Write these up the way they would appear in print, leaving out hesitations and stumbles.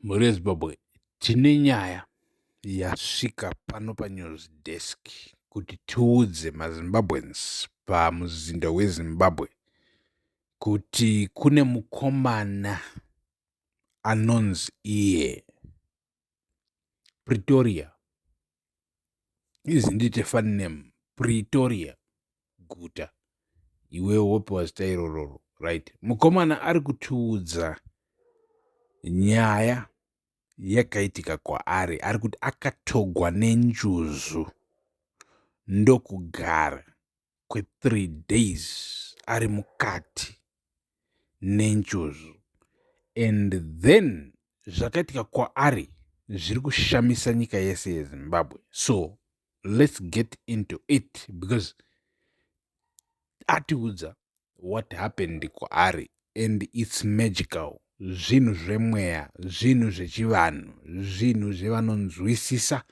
Mhuri yeZimbabwe, tine nyaya yasvika pano paNews Desk kuti tiudze maZimbabweans pamuzinda weZimbabwe kuti kune mukomana anonzi iye Pretoria. Isn't it a funny name? Pretoria guta. Iwe wopiwa zita irororo, right? Mukomana ari kutiudza nyaya yakaitika kwaari. Ari kuti akatogwa nenjuzu ndokugara kwe3 days ari mukati nenjuzu, and then zvakaitika kwaari zviri kushamisa nyika yese yeZimbabwe. So let's get into it, because atiudza what happened kwaari and it's magical. Zvinhu zvemweya, zvinhu zvechivanhu, zvinhu zvevanonzwisisa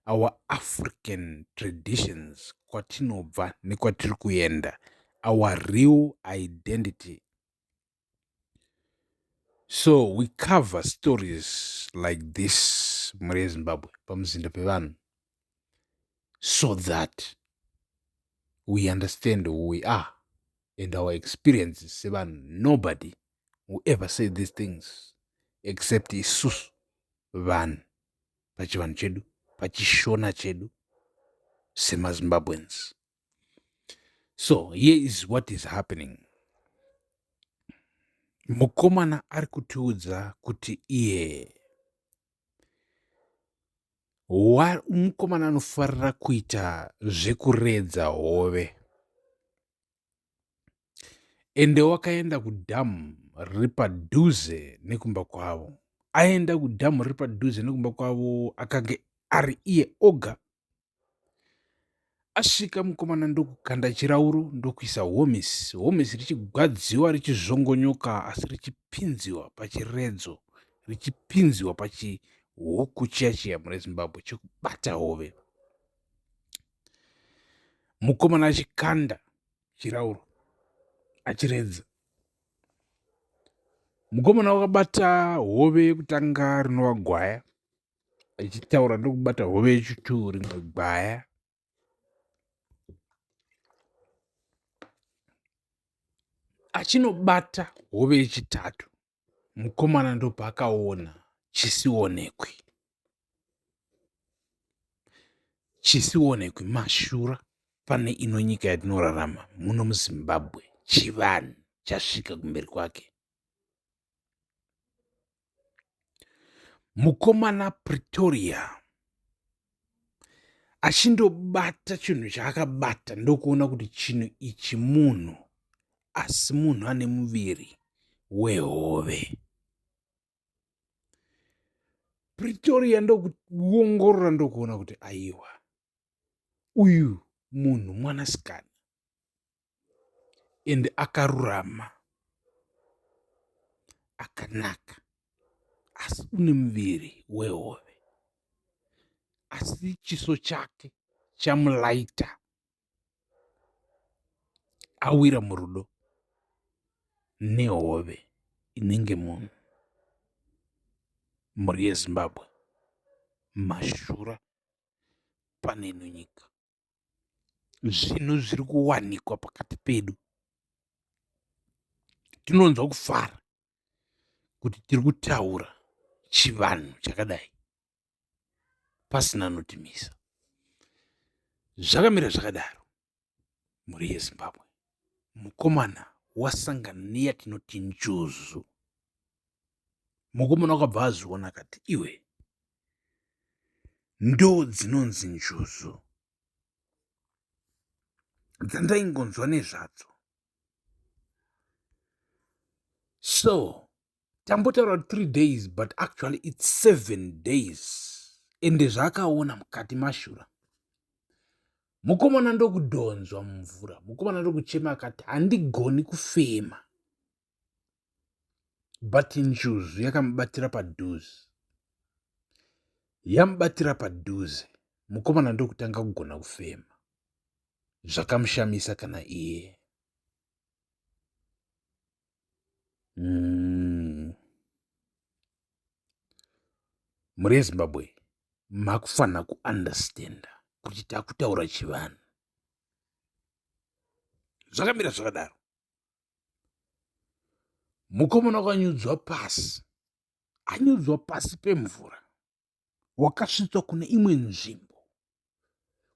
our African traditions, kwatinobva nekwatiri kuenda, our real identity. So we cover stories like this, mhuri yeZimbabwe, pamuzinda pevanhu, so that we understand who we are and our experiences sevanhu. Nobody will ever say these things except isusu vanhu pachivanhu chedu, pachishona chedu semaZimbabweans. So here is what is happening. Mukomana ari kutiudza kuti iye mukomana anofarira kuita zvekuredza hove, ende wakaenda kudhamu riri padhuze nekumba kwavo. Aenda kudhamu riri padhuze nekumba kwavo, akange ari iye oga. Asvika mukomana ndokukanda chirauro, ndokuisa homisi, homisi richigwadziwa, richizvongonyoka, asi richipinziwa pachiredzo, richipinziwa pachihuku chiya chiya, mune Zimbabwe, chekubata hove. Mukomana achikanda chirauro achiredza. Mukomana wakabata hove yekutanga, rinova gwaya. Achitaura, ndokubata hove yechitu, rimwe gwaya. Achinobata hove yechitatu, mukomana ndopaakaona chisionekwi, chisionekwi, mashura pane ino nyika yatinorarama muno muZimbabwe. Chivanhu chasvika kumberi kwake. Mukomana Pretoria achindobata chinhu chaakabata, ndokuona kuti chinhu ichi munhu, asi munhu ane muviri wehove. Pretoria ndokuongorora, ndokuona kuti aiwa, uyu munhu mwanasikana, ende akarurama, akanaka, asi une muviri wehove, asi chiso chake chamulaita awira murudo nehove inenge munhu. Mhuri yeZimbabwe, mashura pane ino nyika, zvinhu zviri kuwanikwa pakati pedu. Tinonzwa kufara kuti tiri kutaura chivanhu chakadai pasina anotimisa. Zvakamira zvakadaro, mhuri yeZimbabwe. Mukomana wasangana neyatinoti njuzu. Mukomana wakabva azviona akati, iwe, ndo dzinonzi njuzu dzandaingonzwa nezvadzo. So tambotaura kuti 3 days, but actually it's 7 days. Ende zvaakaona mukati mashura. Mukomana ndokudhonzwa mumvura. Mukomana ndokuchema akati, handigoni kufema. But njuzu yakamubatira padhuze, yamubatira padhuze, mukomana ndokutanga kugona kufema. Zvakamushamisa kana iye. Mhuri yeZimbabwe, makufanira kuunderstanda kuti takutaura chivanhu. Zvakamira zvakadaro. Mukomana wakanyudzwa pasi, anyudzwa pasi pemvura, wakasvitswa kune imwe nzvimbo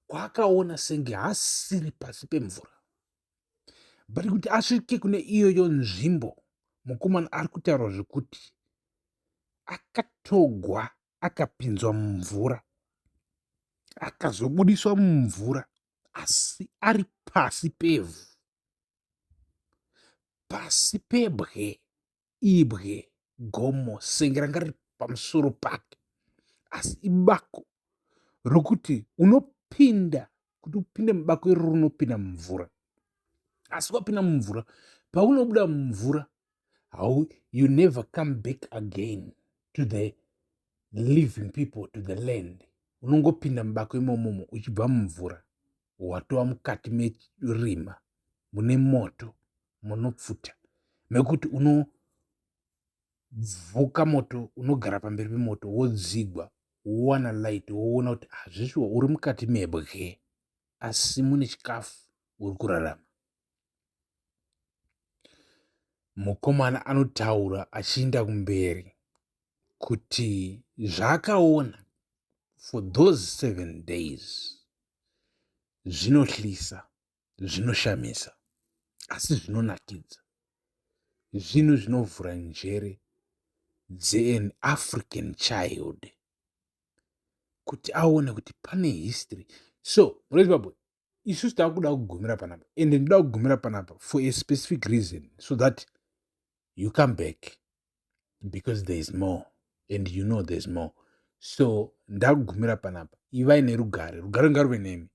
kwaakaona senge haasiri pasi pemvura. But kuti asvike kune iyoyo nzvimbo, mukomana ari kutaura zvekuti akatogwa akapinzwa mumvura, akazobudiswa mumvura asi ari pasi pevhu, pasi pebwe, ibwe gomo senge ranga riri pamusoro pake, asi ibako rokuti unopinda, kuti upinde mubako iroro unopinda mumvura. Asi wapinda mumvura, paunobuda mumvura, how you never come back again to the living people, to the land. Unongopinda mubako imomomo uchibva mumvura, watova mukati merima mune moto munopfuta, mekuti unobvuka moto, unogara pamberi pemoto, wodzigwa, wowana light, woona kuti hazvishuwa uri mukati mebwe, asi mune chikafu, uri kurarama. Mukomana anotaura achiinda kumberi kuti zvaakaona for those 7 days zvinohlisa, zvinoshamisa, asi zvinonakidza. Zvinhu zvinovhura njere dzean African child kuti aone kuti pane history. So mureZimbabwe, isusu takuda kugumira panapa, ende ndoda kugumira panapa for a specific reason, so that you come back, because there is more, and you know there's more. So ndakugumira panapa. Ivai nerugare, rugare ngaruve nemi.